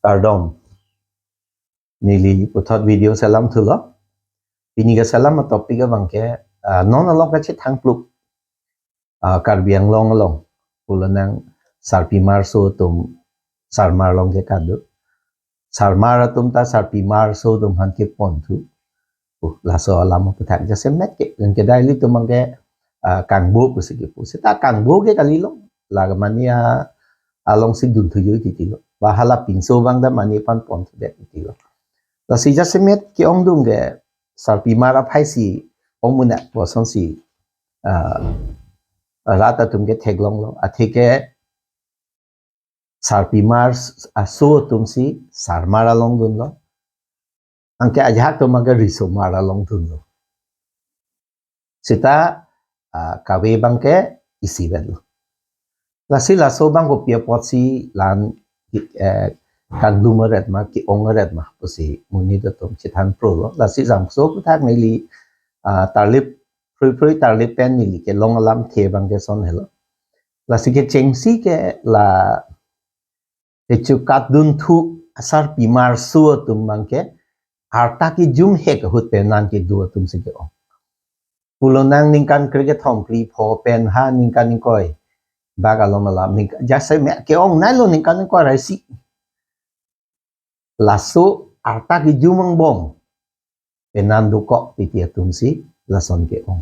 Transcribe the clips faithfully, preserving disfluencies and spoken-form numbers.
Kardom. Neli puthot video selam thulo. Pini keselam a-topic abangke, ah, non along kachethang pluk, ah, Karbi Anglong along. Pulo nang sarpimar aso atum sarmar along ke kado. Sarmar atum ta sarpimar aso atum aphan keponthu. Uh, laso alam aphuthak jasemet ke. Anke daily atum abangke, ah, kangbo pusi kepu. Seta kangbo ke kalilo. Laga mani a alongsi dunthu joi titilo. Ba hala pinso abang ta mani aphan ponthudet titilo. Lasi jasemet ke-ongdung ke sarpimar aphai si ongmunak pu asonsi, ah, rat atum ke theklonglo. Atheke sarpimar aso atumsi sarmar along dunlo. Anke ajahak atum abangke risomar along dunlo. Seta, ah, kave abangke isivetlo. Lasi laso abang kopi apotsi la-an, eh, kangdum aret ma, ke-ong aret ma pusi monit atum chethan prolo. Lasi jangso aphuthak neli, ah, tarlip, phrui phrui tarlip pen neli kelong alamthe abangke ason helo. Lasi kechengsi ke la kecho katdunthu asarpimar aso atum abangke arta kejum hek ahut penan kedo atumsi ke-ong. Pulo nang ningkan kre-kethom kre-pho pen ha ningkan ingkoi bak along alam ningkan jasemet ke-ong nailo ningkan ingkoi ra isi. Laso arta kejum angbong penan dokok titi atumsi lason ke-ong.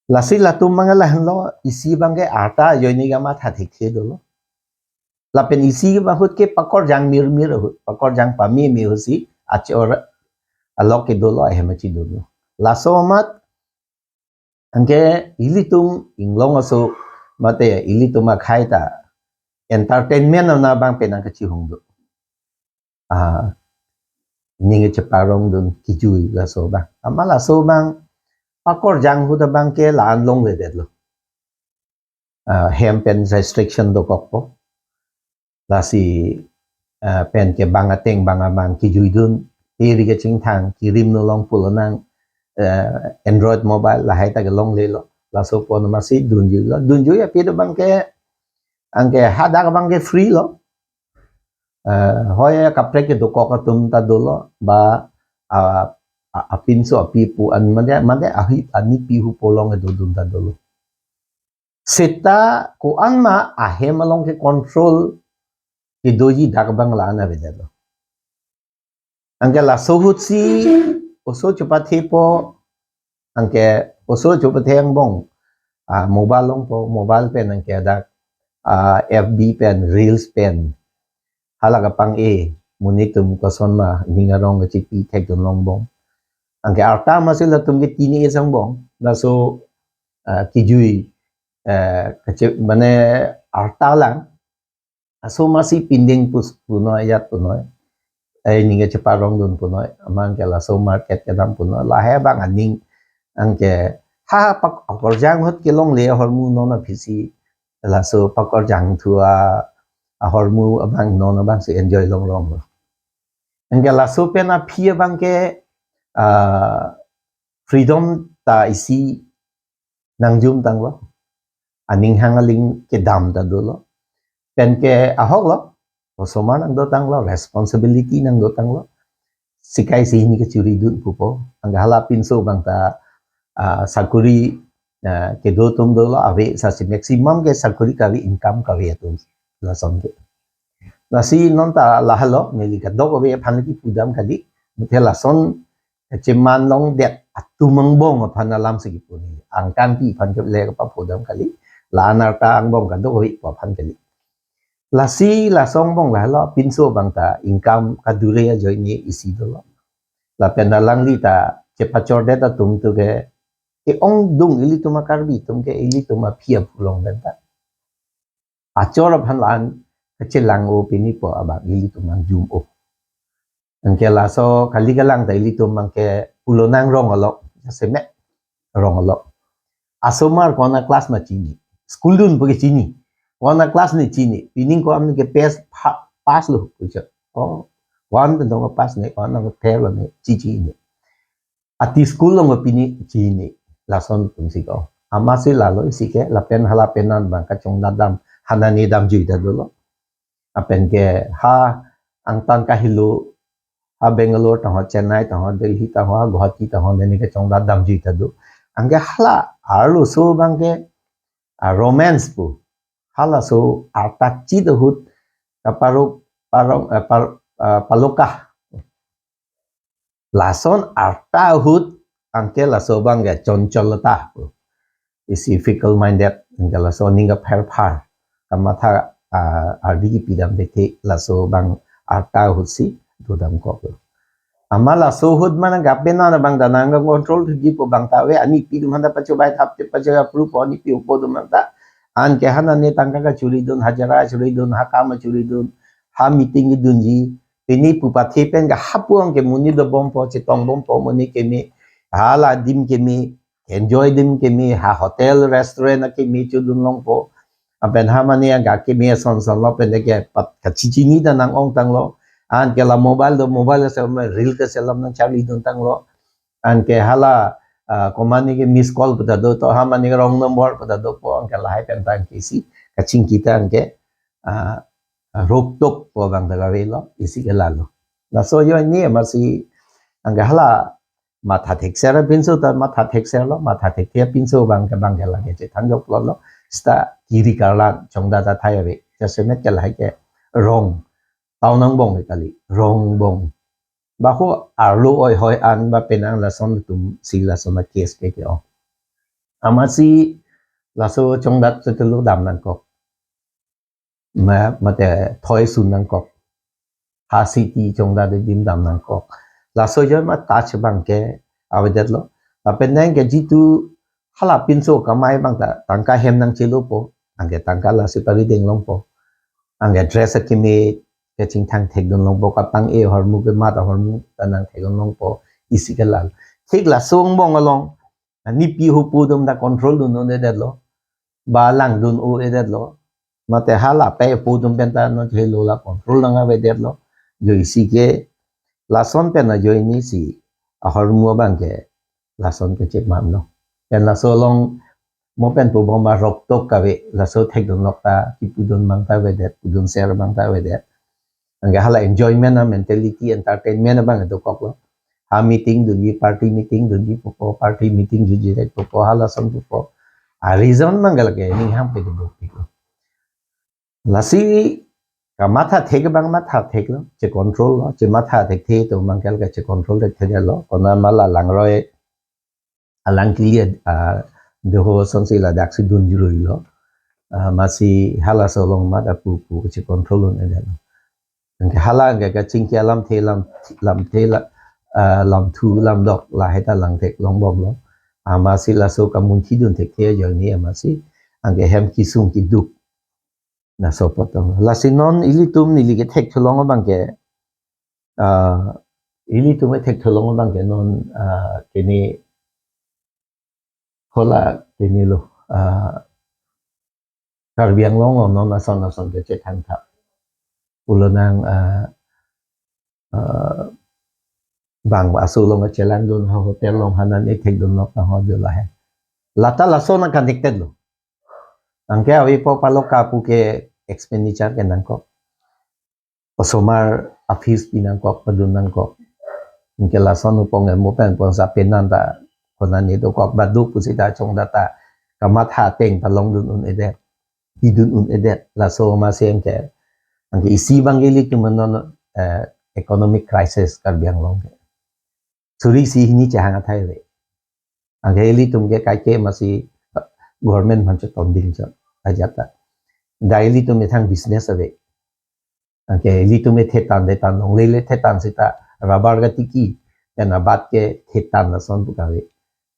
Lasi latum abang lahenlo, isi abangke arta ajoine kamatha thekthe dolo. Lapen isi abang ahut ke pakorjang mirmir ahut, pakorjang pameme ahutsi achor alok ke dolo, ahem achi dolo. Laso amat anke ilitum inglong aso mate ilitum akhei ta entertainment ana abang penang kachihung do. Ah, ning cheparong dun kijui laso abang. Amat laso abang pakorjang ahut abangke la-an longledetlo. Ah, hem pen restriction dokokpo. Lasi, ah, pen ke bang ateng bang abang kijuidun, peri kachingthang, kirim no long pulo nang, eh, Android mobile lahai ta kelonglelo. Laso apot amatsi dunjuilo. Dunjui aphi do abangke, anke hadak abangke free lo. Eh, hoi kaprek kedokok atum ta dolo, ba, ah, ah, apinso apipo an mate, mate ahi anipi hupo along kedodun ta dolo. Seta ko-an ma ahem along ke control kedoji dak abang la-an avedetlo. Anke laso ahutsi oso chepathepo, anke oso chepathe angbong, ah, mobile longpo, mobile pen anke dak, ah, F B pen, reels pen, hala kapang-e, monit atum koson ma ning arong kachipi thekdun longbong. Anke arta amatsi latum ke tini-e sangbong, laso, ah, kijui, eh, kachi, mane arta lang, aso amatsi pinding pus punoi, ajat punoi. Eh, ning cheparong dun punoi, amat anke laso market kedam punoi, lahai abang aning anke ha pak-, pakorjang ahut kelongle ahormu non aphisi, laso pakorjang thu a, ahormu abang non abangsi enjoy longlonglo. Anke laso pen aphi abangke, ah, freedom ta isi nangjum tanglo. Aning hang aling kedam ta dolo. Pen ke ahok lo, osomar nangdo tanglo, responsibility nangdo tanglo. Sikai si hini kechuri dun pupo. Anke hala pinso abang ta, ah, sakuri, ah, kedo atum dolo, ave sasi maximum ke sakuri kave, income kave atum lason ke. Lasi non ta lahelo, neli kadokave aphan le kipu dam kali, muthe lason cheman longdet atum angbong aphan alamsi kipu neli. Angkanpi aphan ke le kapapu dam kali, la-an arta angbong kadokave pu aphan kali. Lasi laso angbong lahelo, pinso abang ta income kadure ajoine isi dolo. Lapen alangli ta chepachordet atum tu ke, ke-ongdung ilitum a-Karbi atum ke ilitum aphi aphu along pen ta achor aphan la-an kachelang-o pini pu abang ilitum nangjum-o. Anke laso kali kalang ta ilitum abangke pulo nang rong alok, jasemet rong alok. Asomar ko-an a-class ma chini. School dun pu ke chini. Ko-an a-class ne chini. Pining ko-an ke pass, pa-, pass lo pucho. Oh, ko-an pen dong pass ne, ko-an dong fail ne, chi chini. Ati school along pini chini. Lason atumsi ko. Amatsi lalo isi ke, lapen hala penan abang kachongdat dam, hanani damjui ta dolo. Lapen ke ha angtan kahelo, ha Bangalore tangho, Chennai tangho, Delhi tangho, ha Guwahati tangho, neli kechongdat damji ta do. Anke hala arloso abang ke, ah, romance pu. Halaso arta chit ahut kaparok parong, eh, par, eh, paloka. Lason arta ahut anke laso abang ke choncholta pu. Isi fickle minded, anke laso aning kapherphar, kamatha, ah, ardi kepidam thekthe, laso abang arta ahut si dodamkok lo. Amat laso ahut mana gape nana abang ta nang control thuji pu abang ta ave, anipi atum aphan ta pachobai thap te, pachobai approve po, anipi upo atum aphan ta. Anke ha nane tangka kachoridun, hajira choridun, ha kam choridun, ha meeting kedunji, pini pu pathe pen ke hapu anke monit dobompo, chetongbompo, monit keme, hala adim keme, enjoy adim keme, ha hotel restaurant akeme chodun longpo. Lapen ha mane anke akeme ason son lo pen ke pat kachechini ta nang-ongtanglo. Anke la mobile do, mobile keselam, reel keselam nangcharlidun tanglo. Anke hala, ah, komatne ke miss call pu ta do, to ha mane ke wrong number pu ta dopo, anke lahai pen ta anke isi kachingki ta anke, ah, roktok pu abang ta kavelo, isi ke lalo. Laso ajoine amatsi anke hala matha thekser apinso ta matha thekser lo, matha thekthe apinso abang ke abang ke lake chethang joklo lo, seta kiri karlan chongdat athai ave, jasemet ke lahai ke wrong, taunang bong ke kali, wrong bong. Baho arlo oi hoi an ba penang lason atum si lason a case ke ke-ong. Amatsi laso chongdat chetelo dam nangkok. Ma, mate thoi sun nangkok. Ha city chongdat adim dam nangkok. Laso ajoine ma touch abang ke avedetlo. Lapen nang ke jitu hala pinso kamai abang ta tangka hem nangchelopo. Anke tangka lasi parideng longpo. Anke dress akeme kachingthang thekdun longpo, kapang-e ahormu, kemat ahormu ta nang thekdun longpo, isi ke lalo. Thik laso angbong along, anipi hupu atum ta control dun un-edetlo, ba langdun un-edetlo. Mate hala pe pu atum pen ta non helo la control nang avedetlo. Jo isi ke lason pen ajoine si ahormu abang ke lason ke chepmamlo. Pen laso along mo pen pu bom aroktok kave, laso thekdun lok ta kipudun abang ta avedet, pudun ser abang ta avedet. Anke hala enjoyment a mentality, entertainment abang dokoklo. Ha meeting dunji, party meeting dunji pupo, party meeting juji dek pupo, halason pupo. A reason abang ke lake ning ham pe debok pik lo. Lasi kamatha thek abang matha theklo, che control lo, chematha thekthe atum abang ke lake che control thekthedetlo. Konat ma la langroi alang kili, ah, doho asonsi ladak si dunjuloi lo. Ah, amatsi halaso along mat apu pu che control un-edetlo. Anke hala anke kachingki alamthe lam, lamthe la, ah, lamthu lamdok lahai ta langthek longbomlo. Amatsi laso kamunthi dun thekthe ajoine amatsi anke hem kesung keduk. Laso apot tong. Lasi non ilitum neli kethekthu long abang ke, ah, ilitum kethekthu long abang ke non, ah, kene hola kene lo, ah, Karbi Anglong along non ason ason ke chethang thap. Pulo nang, ah, ah, bang aso along chelang dun, ha hotel along ha nane thekdun lok ta ho jo lahai. Lata lason a connected lo. Anke avepo paloka pu ke expenditure ke nangkok. Osomar a fees pi nangkok, padun nangkok. Anke lason upong emo pen pon sa penan ta konane dokok ba do pusita chongdat ta kamatha ateng ta longdun un-edet, pidun un-edet, laso amatsi anke, anke isi abang ke ilitum non, eh, economic crisis Karbi Anglong ke. Suri isi hini chehang athai ave. Anke ilitum ke kaike amatsi government aphan chetonding chot ajat ta. Dak ilitum methang business ave. Anke ilitum ethe tan de tan longle le the tan sita rubber katiki, pen abat ke the tan ason pu kave.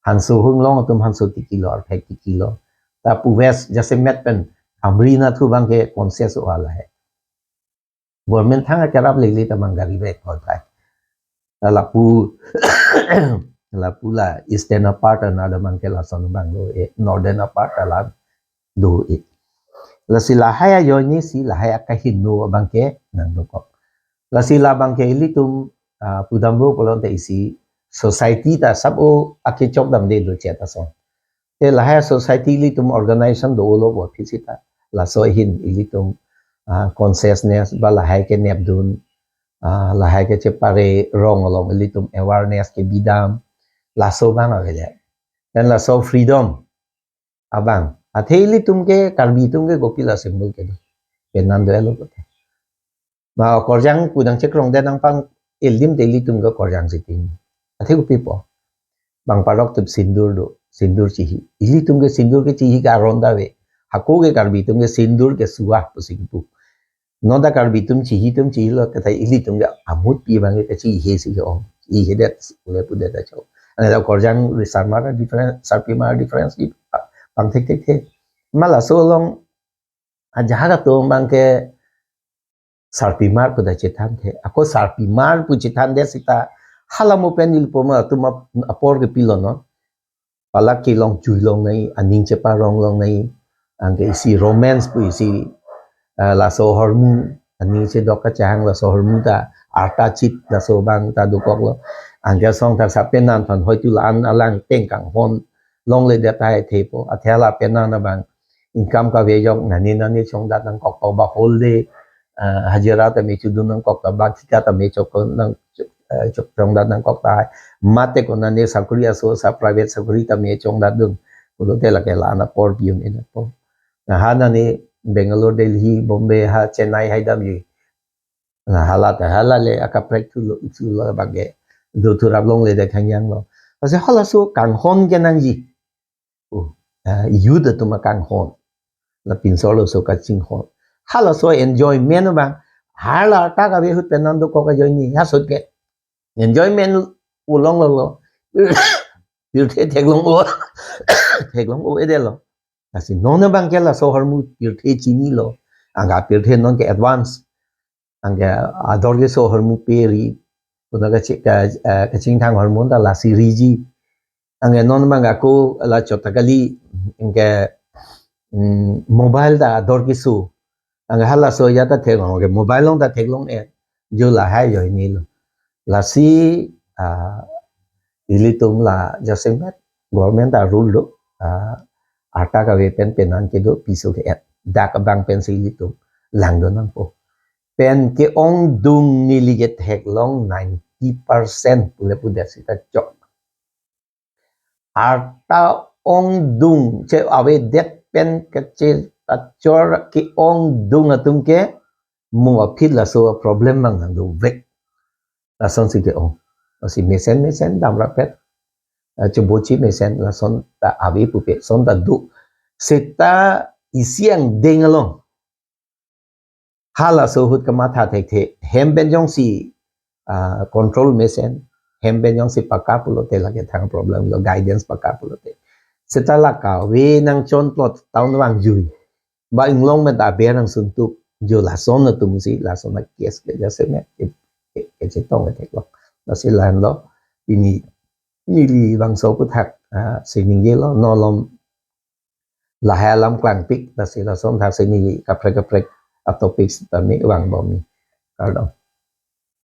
Hanso hunglong atum hanso tikilo, arphek tikilo. Ta pu West jasemet pen Amri nathu abang ke conscious o lahai. Government thang akerap lele ta mang gari bag koi pai. Lapu, lapu la eastern part anat abang ke lason abang lo, eh, northern part alam do, eh. Lasi lahai ajoine si lahai akahingno abang ke nangdokok. Lasi labang ke ilitum, ah, pudamlo pulote isi society ta sabo akechok damde do chet ason. Te lahai society ilitum organization dolo bo aphi sita. Laso ahin ilitum ah, consciousness ba lahai kenepdun, ah, lahai kechepare rong along ilitum awareness kebidam, laso abang avedet. Dan laso freedom abang. Athe ilitum ke, Karbi atum ke kopilo symbol kedo. Penan do elo kota. Ma okorjang pu nangchekrongdet nangpang-ildim te ilitum ke okorjang si tin. Athe kopipo. Bang parok tup sindur do, sindur chihi. Ilitum ke sindur kechihi ke aron ta ave. Hako ke Karbi atum ke sindur ke suah pusi kipu. Non ta Karbi atum chihi atum chihilo, kata ilitum ke amut pi abang ke chihi si ke-ong. Chihidet le pudet acho. Ane ta okorjang ri sarpimar difference, sarpimar difference di pangthek thek the. Ma laso along ajahak atum abang ke sarpimar pu ta chethanthe. Ako sarpimar pu chethanthe seta hala mo pen ilpo ma atum ap-, apor kepilo non. Palak kelong chui longnoi, aning cheparong longnoi, anke isi romance pu isi, ah, laso ahormu, aning chedok kachehang laso ahormu ta, arta chit laso abang ta dokoklo. Anke asong ta sa penan aphan hoitu la-an alang peng kanghon longledet tahai thepo, athe hala penan abang income kave ajok nani nani chongdat nangkok to ba whole day, ah, hajira ta me chodun nangkok to ba thika ta me chok nang, eh, chok chongdat nangkok tahai. Mate ko nani sakuri aso sa private sakuri ta me chongdatdun. Pulote lake la-an apor pi un-epo. Na ha nani Bangalore, Delhi, Bombay, ha Chennai hai damji. Na hala ta hala le akaprek thulo, thulo abang ke. Do thurap longledet khangjanglo. Lasi halaso kanghon kenangji. Oh, ah, youth atum akanghon. La pinso laso kachinghon. Halaso enjoyment abang. Hala ta kave ahut penan dokok ajoine. Halaso ke. Enjoyment pu longlo lo. Pirthe theklong-o. Theklong-o-edetlo. Lasi non abang ke laso ahormu pirthe chinilo. Anke pirthe non ke advance. Anke ador keso ahormu pe ri. Puna kachi-, ka-, eh, kachingthang ahormu ta lasi riji. Anke non abang ako la chot ta kali, anke, mm, mobile ta ador keso. Anke halaso ajat ta theklong, anke mobile along ta theklong-et. Jo lahai ajoinelo. Lasi, ah, ilitum la jasemet government ta rule do, ah, arta kave pen penan kedo piso ke-et. Dak abang pensi ilitum langdun nangpo. Pen ke-ongdung neli ke theklong ninety percent pule pudet seta chok. Arta ongdung che avedet pen kachepachor ke-ongdung atum ke mo aphi laso problem abang nangdovek. Lasonsi ke-ong. Lasi mesen mesen damrapet. Eh, chebochi mesen lason ta ave pupe, son ta do. Seta isi angdeng along. Halaso ahut kamatha thekthe, hem pen jongsi, ah, control mesen, hem pen jongsi paka pulote lake thang problem lo, guidance paka pulote. Seta la kave nangchonplot town vangjui. Ba inglong pen ta aber nangsuntup, jo lason atumsi, lason a-case ke jasemet, ke, ke, kechetong ke theklong. Lasi la-anlo, pini, neli bangso aphuthak, ah, siningjelo, non malom lahai alam klangpik, lasi lason thak si neli kaprek kaprek a-topic sitame vangbom ni. Kardom.